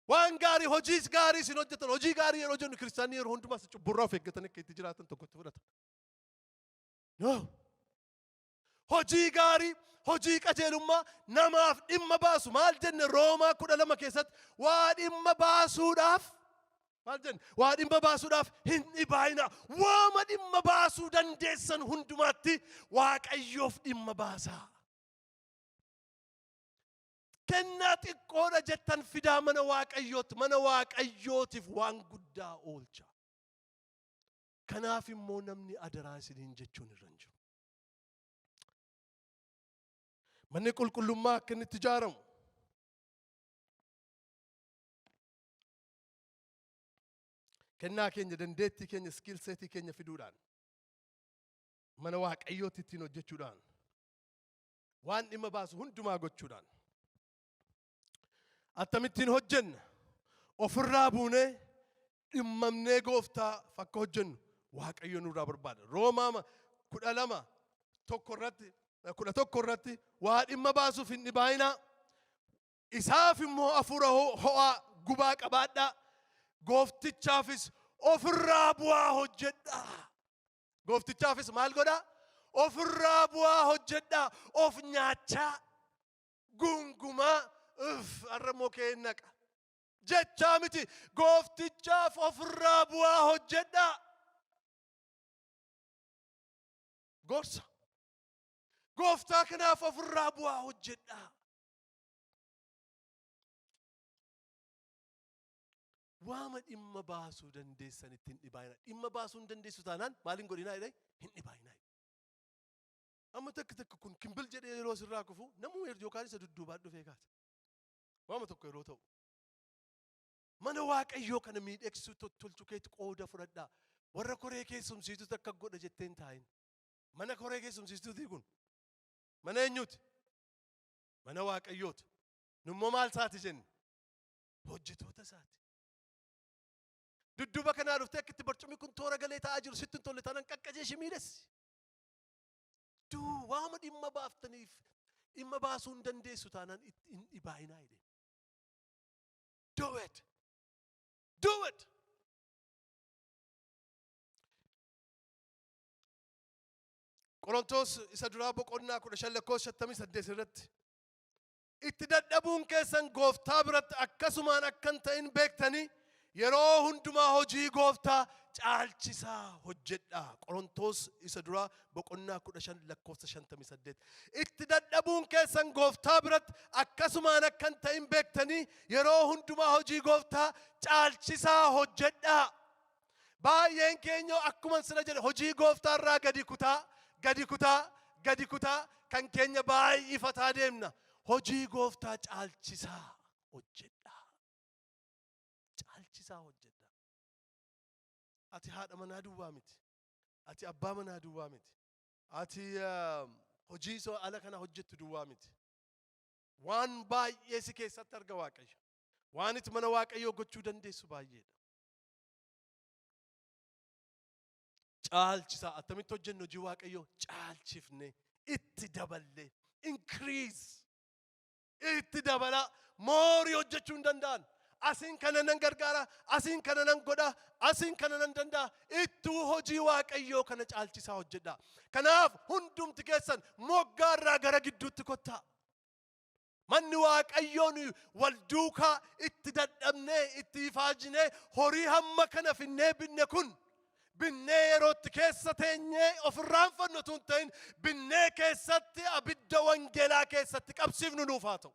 Speaker 2: Waan gaarii, hojii gaarii isin hojjetan, hojii gaarii yeroo jennu kiristaanni yeroo hundumaa cubburraa of eeggatanii akka itti jiraatan tokkotti fudhata. No. Hojii gaarii, hojii qajeelummaa namaaf dhimma baasu maal jenne Roomaa 12 keessatti? Waa dhimma baasuudhaaf maal jenne? Waa dhimma baasuudhaaf hin dhibaayina. Waama dhimma baasuu dandeessan hundumaatti Waaqayyoof dhimma baasaa. Kennaa xiqqoodha jettan fidaa mana Waaqayyootti, mana Waaqayyootiif waan guddaa oolcha. Kanaaf immoo namni adaraa isiniin jechuun irra hin jiru. Manni qulqullummaa akka inni itti ijaaramu. Kennaa keenya, dandeettii keenya, skill setii keenya fiduudhaan, mana Waaqayyootti ittiin hojjechuudhaan, waan dhimma baasu hundumaa gochuudhaan. Akkamittiin hojjenna? Ofirraa buunee dhimmamnee gooftaa akka hojjennu Waaqayyo nurraa barbaada. Roomaa 12. Tokko irratti, 11 irratti waa dhimma baasuuf hin dhibaayinaa. Isaaf immoo hafuura ho'aa gubaa qabaadhaa. Gooftichaafis ofirraa bu'aa hojjedhaa. Gooftichaafis maal godhaa? Ofirraa bu'aa hojjedhaa. Of nyaachaa, gungumaa, uff, har'a immoo kee naqa jechaa miti. Gooftichaaf ofirraa bu'aa hojjedhaa. Gorsa. Gooftaa kanaaf ofirraa bu'aa hojjedhaa. Waama dhimma baasuu dandeessan ittiin dhibaayinaa. Dhimma baasuu hin dandeessu taanaan maal hin godhinaa jedhee? Hin dhibaayinaa. Amma takka takka kun kimbil jedhee yeroo sirraa kufu namuu yookaan isa dudduubaan dhufee kaasa. Waama tokko yeroo ta'u. Mana Waaqayyoo kana miidhagsuu tolchuu keetti qooda fudhadhaa. Warra koree keessumsiitutu akka godha jettee hin taa'in. Mana koree keessumsiistuutii kun. Mana eenyuuti? Mana Waaqayyooti. Nummoo maal isaati jenne? Hojjetoota isaati. Dudduuba kanaa dhuftee akka itti barcumni kun toora galee taa'aa jiru sitti hin tolle taanaan qaqqajeeshi, miidhessi. Duu waama dhimma baaftaniif dhimma baasuu hin dandeessu taanaan hin dhibaayinaa jedhe. Do it. Do it. Qorontoos isa duraa boqonnaa 15 lakkoofsa 58 irratti, itti dadhabuun keessan gooftaa biratti akkasumaan akka hin ta'in beektanii yeroo hundumaa hojii gooftaa caalchisaa hojjedhaa. Qorontoos isa duraa boqonnaa 15 lakkoofsa 58. Itti dadhabuun keessan gooftaa biratti akkasumaan akka hin ta'in beektanii yeroo hundumaa hojii gooftaa caalchisaa hojjedhaa. Baay'een keenya akkuma sila jedhe hojii gooftaa irraa gadi kutaa, gadi kutaa, gadi kutaa kan keenya baay'ifataa deemna. Hojii gooftaa caalchisaa hojjedhaa. Caalchisaa hojjedhaa. Ati haadha manaa duwwaa miti. Ati abbaa manaa duwwaa miti. Ati hojii isoo ala kana hojjettu duwwaa miti. Waan baay'ee si keessatti arga Waaqayyo. Waan itti mana Waaqayyoo gochuu dandeessu baay'eedha. Caalchisaa attamitti hojjennu hojii Waaqayyoo? Caalchifne, itti daballee, increase, itti dabalaa, more hojjechuu hin danda'an. Asiin kana nan gargaara, asiin kana nan godha, asiin kana nan danda'a. Ittuu hojii Waaqayyoo kana caalchisaa hojjedha. Kanaaf hundumti keessan moggaarraa gara gidduutti kottaa. Manni Waaqayyoon wal duukaa itti dadhabnee, itti ifaajnee, horii hamma kana finnee binne kun, binnee yerootti keessa teenyee ofirraanfannu utuu hin ta'in, binnee keessatti abidda wangeelaa keessatti qabsiifnu nuuf haa ta'u.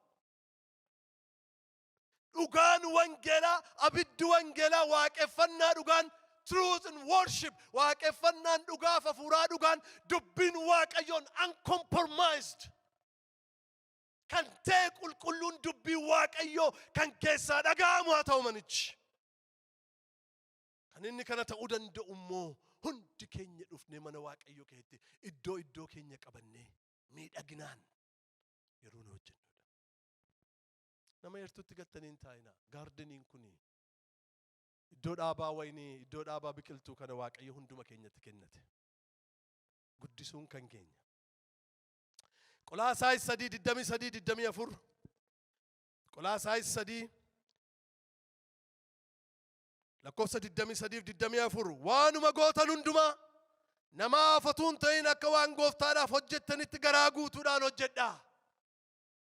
Speaker 2: Dhugaan wangeelaa, abiddi wangeelaa, waaqeffannaa dhugaan, truth and worship, waaqeffannaan dhugaaf hafuuraa dhugaan, dubbiin Waaqayyoon uncompromised kan ta'e, qulqulluun dubbii Waaqayyoo kan keessaa dhaga'amu haa ta'u manichi. Kan inni kana ta'uu danda'u immoo hundi keenya dhufnee mana Waaqayyoo keessatti iddoo iddoo keenya qabannee miidhaginaan yeroo nu hojjennudha. Nama heertuutti galtanii hin taa'ina. Gardeniin kuni iddoo dhaabaa wayinii, iddoo dhaabaa biqiltuu kana Waaqayyo hunduma keenyatti kennate. Guddisuun kan keenya. Qolaasaayis 3 23 24. Qolaasaayis 3 lakkoofsa 23 24. Waanuma gootan hundumaa namaaf otuu hin ta'in akka waan gooftaadhaaf hojjettanitti garaa guutuudhaan hojjedhaa.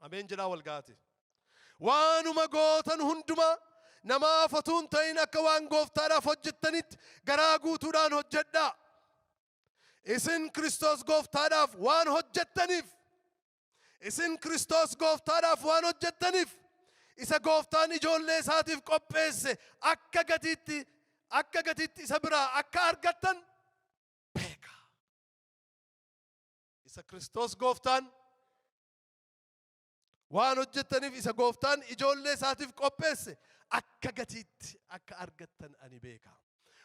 Speaker 2: Ameen jedhaa wal gaate. Waanuma gootan hundumaa namaaf otuu hin ta'in akka waan gooftaadhaaf hojjettanitti garaa guutuudhaan hojjedhaa. Isin Kiristoos gooftaadhaaf waan hojjettaniif, isin Kiristoos gooftaadhaaf waan hojjettaniif, isa gooftaan ijoollee isaatiif qopheesse akka gatiitti isa biraa akka argattan beeka. Isa Kiristoos gooftaan waan hojjettaniif, isa gooftaan ijoollee isaatiif qopheesse akka gatiitti akka argattan ani beeka.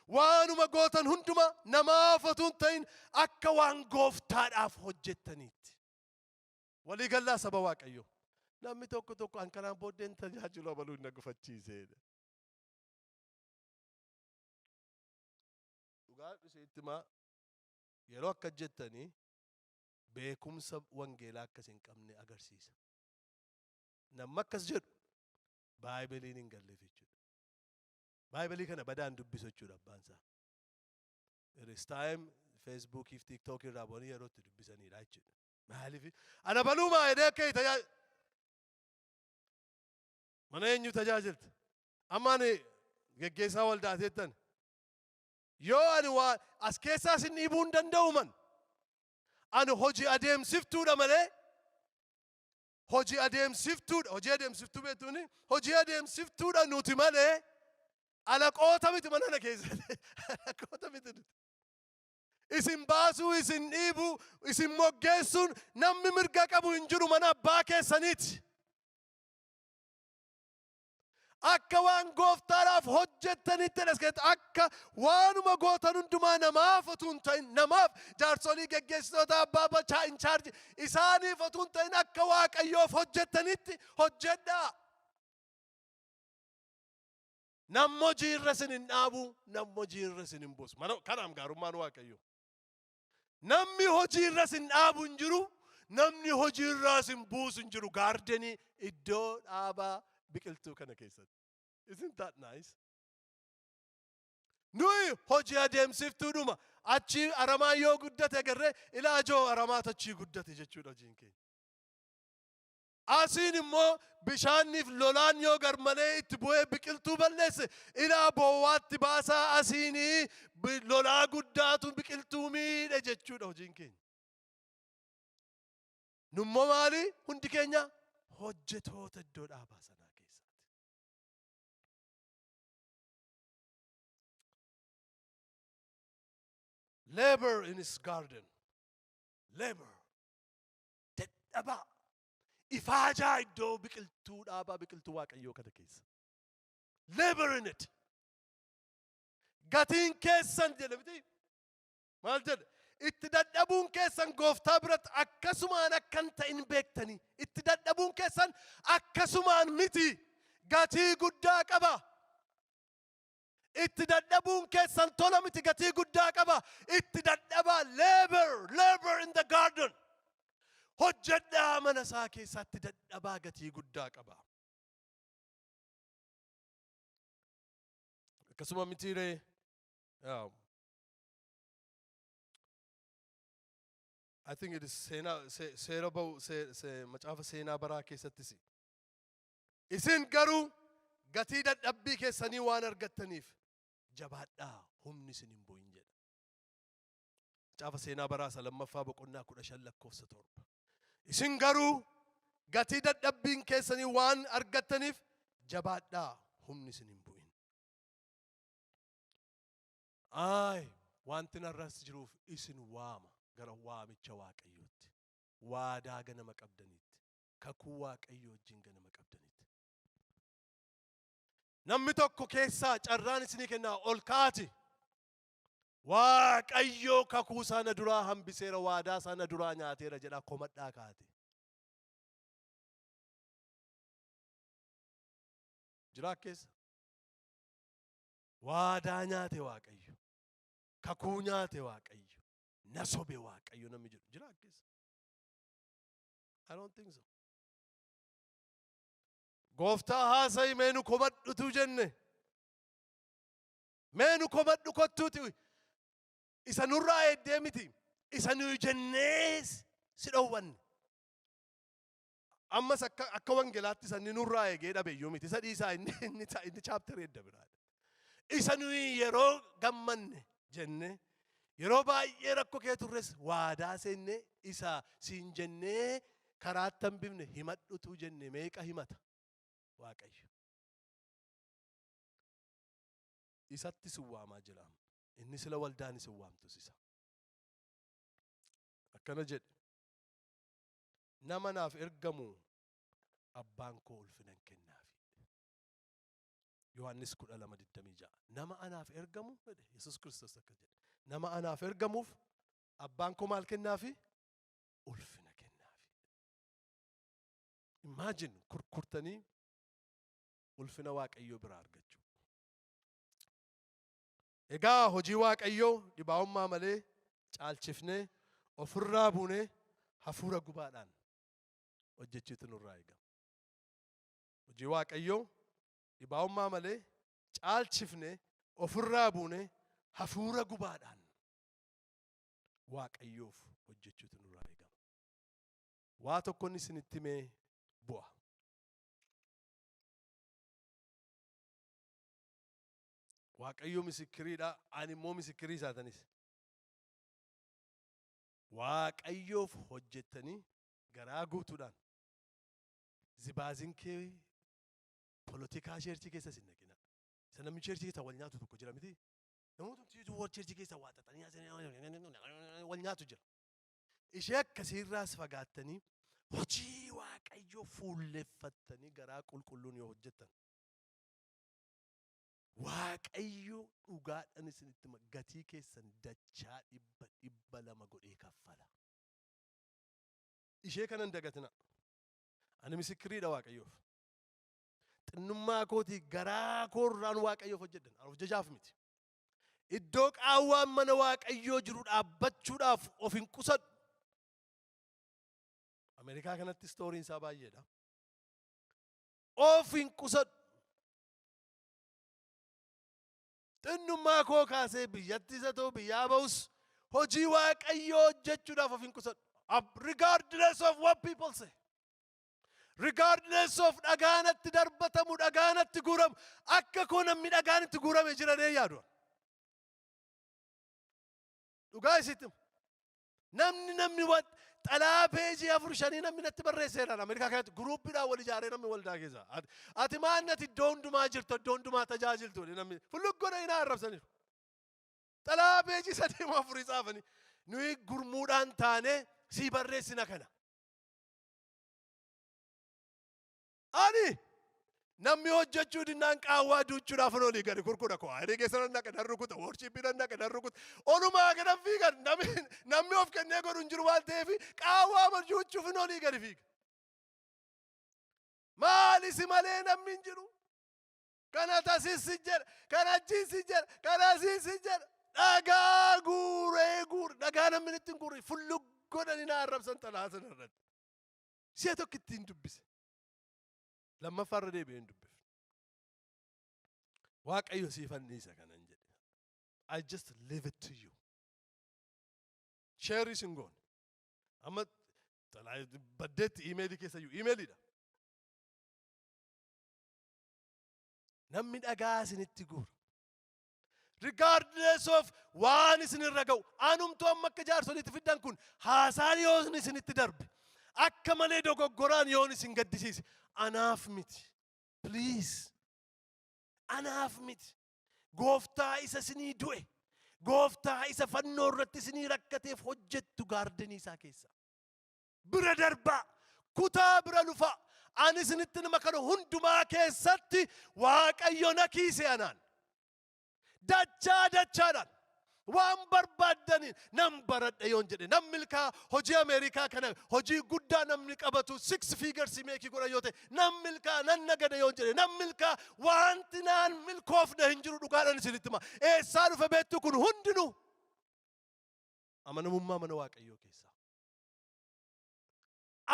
Speaker 2: Waanuma gootan hunduma namaaf otuu hin ta'in akka waan gooftaadhaaf hojjettaniitti. Walii gallaa, saba Waaqayyo. Namni tokko tokko an kanaan booddeen tajaajilu abaluu na gufachiiseedha. Dhugaa isinitti himaa, yeroo akka jettanii Beekumsa wangeelaa akkas hin qabne agarsiisa. Namni akkas jedhu Baayibiliin hin galleef jechuudha. Baayibilii kana badaan dubbisu jechuudha abbaan isaa. It is time Facebookii fi TikTok irraa bu'anii yeroo itti dubbisanidha jechuudha. Maaliif? Ana baluumaa jedhee akka tajaajila. Mana eenyu tajaajilta? Amma ani geggeessaa waldaa teettan. Yoo ani waa as keessaa isin dhiibuu hin danda'u man. Ani hojii adeemsiftuudha malee, hojii adeemsiftuudha. Hojii adeemsiftuu beektuuni? Hojii adeemsiftuudha nuti malee alaqoota miti mana kana keessatti. Alaqoota miti nuti. Isin baasuu, isin dhiibuu, isin moggeessuun namni mirga qabu hin jiru, mana abbaa keessaniiti. Akka waan gooftaadhaaf hojjettanitti jedha as keessatti, akka waanuma gootan hundumaa namaaf utuu hin ta'in, namaaf, jaarsolii, geggeessitoota, abbaa bachaa in charge isaaniif utuu hin ta'in, akka Waaqayyoof hojjettanitti hojjedhaa. Namni hojii irra isin hin dhaabu, namni hojii irra isin hin buusu. Mana kanaaf gaarummaan Waaqayyoo. Namni hojii irra isin dhaabu hin jiru, namni hojii irraa isin buusu hin jiru gardenii, iddoo dhaabaa biqiltuu kana keessatti. Isn't that nice? Nuyi hojii adeemsiftuudhuma. Achi aramaan yoo guddate agarree, ilaa ijoo aramaatu achii guddate jechuudha hojiin keenya. Asiin immoo bishaanniif lolaan yoo garmalee itti bu'ee biqiltuu balleesse, ilaa bowwaatti baasaa, asiinii lolaa guddaatu biqiltuu miidhe jechuudha hojiin keenya. Nummoo maali? Hundi keenya hojjetoota iddoo dhaabaa sanaa keessaati. Labor in his garden. Labor. Dadhabaa. Ifaajaa iddoo biqiltuu dhaabaa biqiltuu Waaqayyoo kana keessa. Labor in it. Gatiin keessan jedhe miti. Maal jedhe? Itti dadhabuun keessan gooftaa biratti akkasumaan akka hin ta'in beektanii. Itti dadhabuun keessan akkasumaan miti. Gatii guddaa qaba. Itti dadhabuun keessan tola miti, gatii guddaa qaba. Itti dadhabaa, labor, labor in the garden. Hojjedhaa mana isaa keessatti, dadhabaa, gatii guddaa qaba. Akkasuma mitiiree? Yeah. I think it is seenaa seera ba'u macaafa seenaa baraa keessattis. Isin garuu gatii dadhabbii keessanii waan argattaniif jabaadhaa, humni isin hin bu'in jedha. Macaafa seenaa baraa isa lammaffaa boqonnaa 15 lakkoofsa 7. Isin garuu gatii dadhabbiin keessanii waan argattaniif jabaadhaa, humni isin hin bu'in. Aay, wanti narras jiruuf isin waama gara waamicha Waaqayyootti. Waadaa ganama qabdaniitti. Kakuu Waaqayyoo wajjin ganama qabdaniitti. Namni tokko keessaa carraan isinii kennaa, ol kaati. Waaqayyoo kakuu isaa na duraa hambiseera, waadaa isaa na duraa nyaateera jedhaa komadhaa kaate. Jiraa keessa? Waadaa nyaate Waaqayyo. Kakuu nyaate Waaqayyo. Na sobe Waaqayyo namni jedhu jiraa keessa? I don't think so. Gooftaa haasa'i, mee nu komadhutu jenne. Mee nu komadhu kottuuti. Isa nurraa eeddee miti. Isa nuyi jennee si dhowwanne. Ammas akka wangeelaatti isa inni nurraa eegee dhabe iyyuu miti. Isa dhiisaa, inni chapterii edda biraadha. Isa nuyi yeroo gammanne jenne, yeroo baay'ee rakkoo kee turres waadaa seenne, isa siin jennee karaatti hambifne himadhutu jenne, meeqa himata Waaqayyo. Isatti sin waamaa jira. Inni sila waldaan isin waamtus isa. Akkana jedhe. Nama naaf ergamu abbaan koo ulfina hin kennaafi. Yohaannis 12:26. Nama anaaf ergamu jedhe Yesus Kiristoos akka jedhe. Nama anaaf ergamuuf abbaan koo maal kennaafi? Ulfina kennaafi. Imagine kurkurtanii ulfina Waaqayyoo biraa argachuu. Egaa hojii Waaqayyoo dhibaa'ummaa malee caalchifnee ofirraa buunee Hafuura gubaadhaan hojjechuutu nurraa eegama. Hojii Waaqayyoo dhibaa'ummaa malee caalchifne ofirraa buune hafuura gubaadhaan Waaqayyoof hojjechuutu nurraa eegama. Waa tokkon isinitti himee bu'a. Waaqayyo misikkiriidha, ani immoo misikkirii isaatanis. Waaqayyoof hojjettanii garaa guutuudhaan zibaazinkee polotikaa church keessa isin dhaqina. Isa namni church keessa wal nyaatu tokko jira miti. Namoota wal church keessa waa xaxanii wal nyaatu jira. Ishee akkasiirraas fagaattanii hojii Waaqayyoo fuulleffattanii garaa qulqulluun yoo hojjettan, Waaqayyo dhugaadhaan isinitti hima, gatii keessan dachaa 100 200 godhee kaffala. Ishee kana hin dagatinaa. Ani misikkiriidha Waaqayyoof. Xinnummaa kootii garaa koorraan Waaqayyoof hojjedhan. Ani of jajaaf miti. Iddoo qaawwaan mana Waaqayyoo jiru dhaabbachuudhaaf of hin qusadhu. Ameerikaa kanatti story-n isaa baay'eedha. Of hin qusadhu. Xinnummaa koo kaasee biyyatti isa ta'u biyyaa ba'us hojii Waaqayyoo hojjechuudhaaf of hin qusadhu. Regardless of what people say. Regardless of dhagaanatti darbatamu, dhagaanatti guuramu, akka koo namni dhagaan itti guurame jiranee yaadu. Dhugaa isitti himu. Namni xalaa peejii afur shanii namni natti barreesseera. Ameerikaa keessatti group-iidhaan wal ijaaree namni waldaa keessa. Ati maan ati iddoo hundumaa jirtu, iddoo hundumaa tajaajiltu namni fulluggoo hinaa arrabsaniiru. Xalaa peejii sadii moo afurii tsaafanii nuyi gurmuudhaan taanee sii barreessina kana. Ani namni hojjechuu dinnaan qaawwaa duuchuudhaaf olii gadi kurkudha koo. Ani keessa nan dhaqa, nan rukuta, worship-ii nan dhaqa, nan rukuta. Olumaa gadan fiigan, namni of kennee godhu hin jiru waan ta'eef qaawwaa duuchuuf olii gadi fiiga. Maalisi malee namni hin jiru. Kana tasis si jedha, kana achiis si jedha, kana asiis si jedha. Dhagaa guuree guure, dhagaa namni itti hin guurre fullu godhanii na arrabsan xalaa sana irratti. Si'a tokko ittiin dubbise. Lammaffaa irra deebi'ee hin dubbifne. Waaqayyo siif anniisa kanan jedhe. I just leave it to you. Share isin goone. Amma baddeetti email-ii keessa iyyuu email-iidha. Namni dhagaa isinitti guura. Regardless of waan isinirra ga'u, anumtuu amma akka jaarsoliitti fiddan kun haasaan yoo isinitti darbe, akka malee dogoggoraan yoon isin gaddisiise, anaaf miti. Please. Anaaf miti. Gooftaa isa isinii du'e, gooftaa isa fannoo irratti isinii rakkateef hojjettu garden-ii isaa keessa. Bira darbaa, kutaa bira lufaa. Ani isinitti nama kana hundumaa keessatti Waaqayyo na kiise anaan. Dachaa dachaadhaan waan barbaaddaniin nan baradha yoon jedhe nan milkaa. Hojii Ameerikaa kana hojii guddaa namni qabatu six figures make godha yoo ta'e nan milkaa. Nan nagada yoon jedhe nan milkaa. Wanti naan milkoofne hin jiru, dhugaadhaan isinitti hima. Eessaa dhufe beektu? Kun hundinuu amanamummaa mana Waaqayyoo keessaa.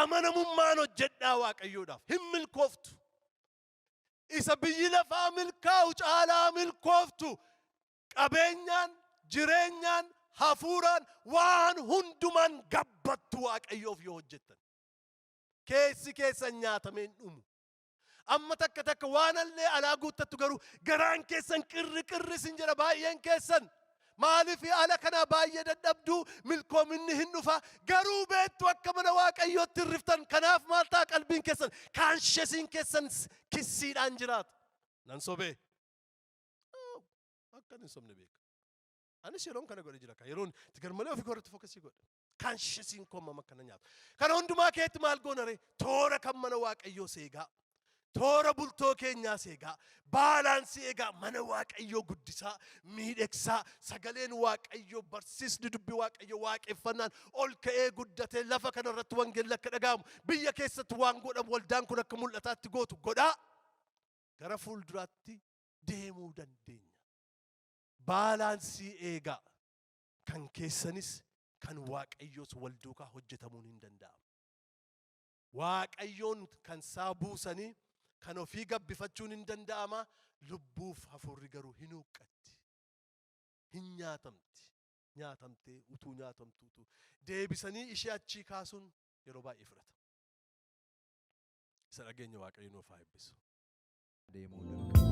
Speaker 2: Amanamummaan hojjedhaa Waaqayyoodhaaf, hin milkooftu. Isa biyyi lafaa milkaa'u caalaa milkooftu, qabeenyaan, jireenyaan, hafuuraan, waan hundumaan gabbattu Waaqayyoof yoo hojjettan. Keessi keessan nyaatamee hin dhumu. Amma takka takka waan allee alaa guuttattu, garuu garaan keessan qirri qirri sin jedha baay'een keessan. Maaliif? Ala kanaa baay'ee dadhabduu, milkoominni hin dhufa, garuu beektu akka mana Waaqayyootti hirriftan. Kanaaf maal ta'a? Qalbiin keessan, conscience-iin keessan kissiidhaan jiraata. Nan sobee? Akka hin sobne beeka. Anis yeroon kana godhe jira. Yeroon itti garmalee ofii irratti focus-ii godhe. Conscience-iin koo amma akkana nyaatu. Kana hundumaa keetti maal goona ree? Toora kan mana Waaqayyoo seegaa. Toora bultoo keenyaa seegaa. Balance-ii eegaa, mana Waaqayyoo guddisaa, miidhegsaa, sagaleen Waaqayyoo, barsiisni dubbii Waaqayyoo, waaqeffannaan ol ka'ee guddatee lafa kana irratti wangeelli akka dhaga'amu, biyya keessatti waan godhamu waldaan kun akka mul'ataatti gootu godhaa. Gara fuulduraatti deemuu dandeenya. Balance-ii eegaa. Kan keessanis Kan Waaqayyoos wal duukaa hojjetamuun hin danda'amu. Waaqayyoon kan isaa buusanii kan ofii gabbifachuun hin danda'ama. Lubbuuf hafuurri garuu hin huqqatti. Hin nyaatamti. Nyaatamtee utuu nyaatamtuutu deebisanii ishee achii kaasuun yeroo baay'ee fudhata. Isa dhageenya, Waaqayyo nuuf haa eebbisu.
Speaker 1: Deemuu dirqama.